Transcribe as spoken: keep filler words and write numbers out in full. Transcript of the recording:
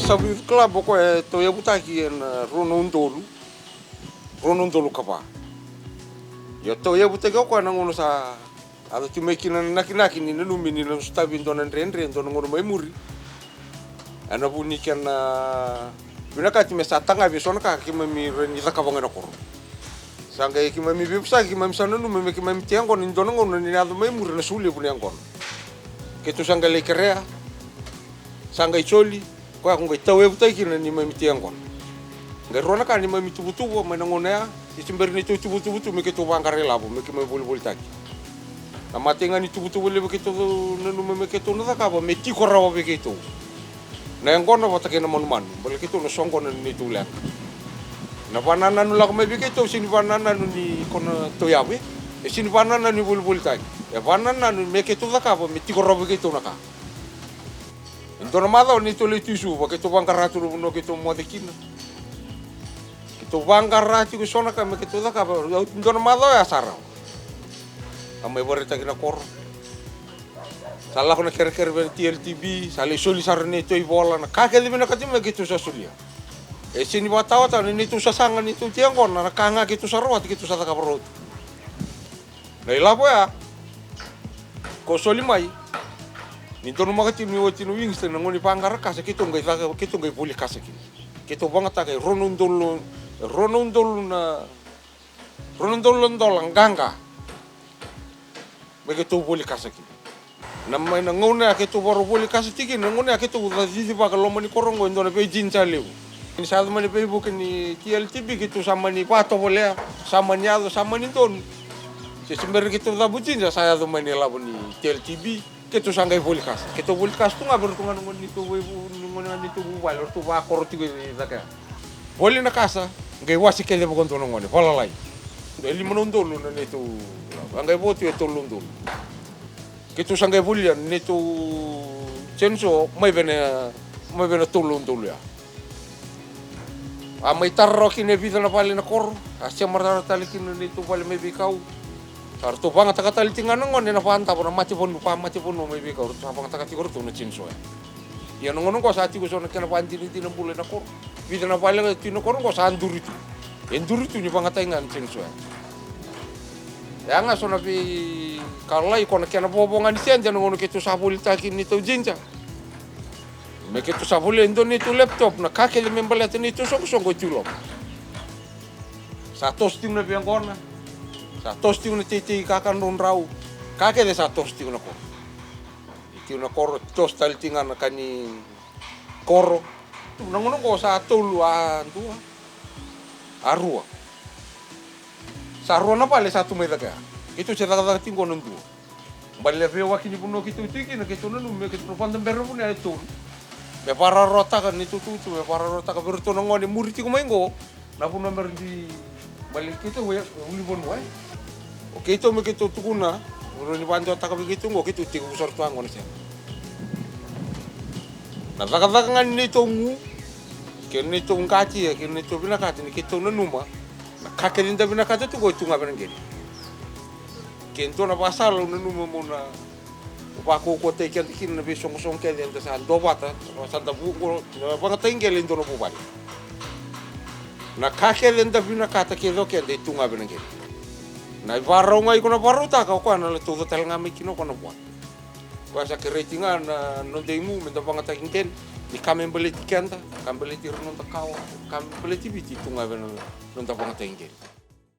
Savu Youth Club o koya e tauyavutaki ena rua na udolu, rua na udolu ka va. Ia tauyavutaki o koya na gauna sa yaco tu mai kina na nakinaki ni nanumi ni na sotavi e dua na dredre e dua na gauna mai muri. Ena vu ni kena vinakati me sa tagavi e so na ka keimami rawa ni cakava ga ena koro. Sa qai keimami veivosaki, keimami sa nanuma me keimami tei yaqona ni dua na gauna ni na yaco mai muri na sou levu na yaqona. Keitou sa qai lai kerea, sa qai soli, koya ko qai tauyavutaki kina neimami tei yaqona. Qai rua na ka neimami tuvatuva mai na gauna ya, e se bera ni tou tuvatuva tu me keitou vaqara ilavo me keimami volivolitaki. Na matai ga ni tuvatuva levu keitou nanuma me keitou na cakava me tiko rawa vei keitou na yaqona vata kei na manumanu, baleta keitou na soqona na neitou leqa. Na vanananu lako mai vei keitou e sega ni vanananu ni ko na tauyavu, e sega ni vanananu ni volivolitaki. E vanananu me keitou cakava me tiko rawa vei keitou na ka. E dua na macawa neitou lai tu i Suva, keitou vaqara tu na vanua keitou moce kina. Keitou vaqara tiko e so na ka me keitou cakava. E dua na macawa ya sa rawa. A mai vakaraitaki na koro. Sa lako na kerekere vei na T L T B, sa lai soli sara na neitou ivola, na ka kece vinakati mai keitou sa solia. E sega ni vakataotao na neitou sasaga, neitou tei yaqona, na ka ga keitou sa rawata keitou sa cakava rawa tu. Na ilavo ya ko soli mai ni donumaka tiko ni oti na Winston na gauna ni vaqara kasa, keitou qai caka, keitou qai voli kasa kina. Keitou vagataka e rua na udolu, e rua na udolu na, rua na udolu na dola qaqa me keitou voli kasa kina. Na mai na gauna ya keitou vakarau voli kasa tiko kina, na gauna ya keitou cicivaka loma ni koro oqo e dua na veijinja levu. Ni sa yaco mai na veivuke ni T L T B keitou sa mani vakatovolea, sa mani yaco, sa mani donu. Se se bera ni keitou cavu jinja, sa yaco mai na ilavo ni T L T B, keitou sa qai voli kasa. Keitou voli kasa tu ga vei iratou ga na gone neitou veivu-, na gone ga neitou vuvale, ratou vakoro tiko i cake ya. Voli na kasa, qai wase kece vakadua na gone, valalai. E lima na udolu na neitou, a qai vo tu e tolu na udolu. Keitou sa qai volia na neitou chainsaw mai vei na, mai vei na tolu na udolu ya. A mai tara rawa kina e vica na vale na koro, a sema rawa tale kina na neitou vale mai veikau. Sa ratou vagataka tale tiko ga na gone na vadavo na mate vanua, vamate vanua mai veikau, ratou sa vagataka tiko ratou na chainsaw ya. Ia na gauna oqo sa tiko e so na kena vadinadina bula ena koro. Vica na vale ga e tu ena koro oqo sa duri tu. E duri tu ni vagataki ga na chainsaw ya. Ya ga so na veika lalai ko na kena vovo ga ni sede ena gauna keitou sa volitaki neitou jinja. Me keitou sa volia e dua neitou laptop, na ka kece me baleta neitou soqosoqo e tu loma. Sa toso tiko na veiqona, sa toso tiko na teitei kakadraudrau, ka kece sa toso tiko na koro. E tiko na koro, toso tale tiko ga na ka ni koro. Na gauna oqo sa tolu, a dua, a rua. Sa rua na vale sa tu mai cake ya. Keitou se cakacaka tiko oqo na dua. Baleta na veiwaki ni vanua keitou tiko kina, keitou nanuma me keitou na vakadabera na vanua ya e tolu. Me vakarawarawataka na neitou tutu, me vakarawarawataka vei iratou na gone muri tiko mai oqo. Na vanua me ra dui baleti keitou e ulunivanua, e. O keitou me keitou tukuna, o rawa ni vakadewataka vei keitou oqo, keitou tekivu sara tu ga oqo na sega. Na cakacaka ga ni neitou gu, kei na neitou qati, kei na neitou vinakata ni keitou nanuma, na ka kece da vinakata tu oqo e tu ga vei na qele. Ke dua na vakasala au nanuma mo na vakaukauwataki keda kina na veisoqosoqo kece eda sa duavata, sa da vu oqo, na vagataki qele e dua na vuvale. Na ka kece eda vinakata kece o keda e tu ga vei na qele. Na ivakarau ga iko na vakarautaka o koya na lai tauca tale ga mai kina o koya na vua. Koya sa kerei tiko ga na noda igu me da vagataki qele, ni ka me baleti keda, ka baleti ira na noda kawa, ka me baleti Viti e tu ga vei na noda vagataki qele.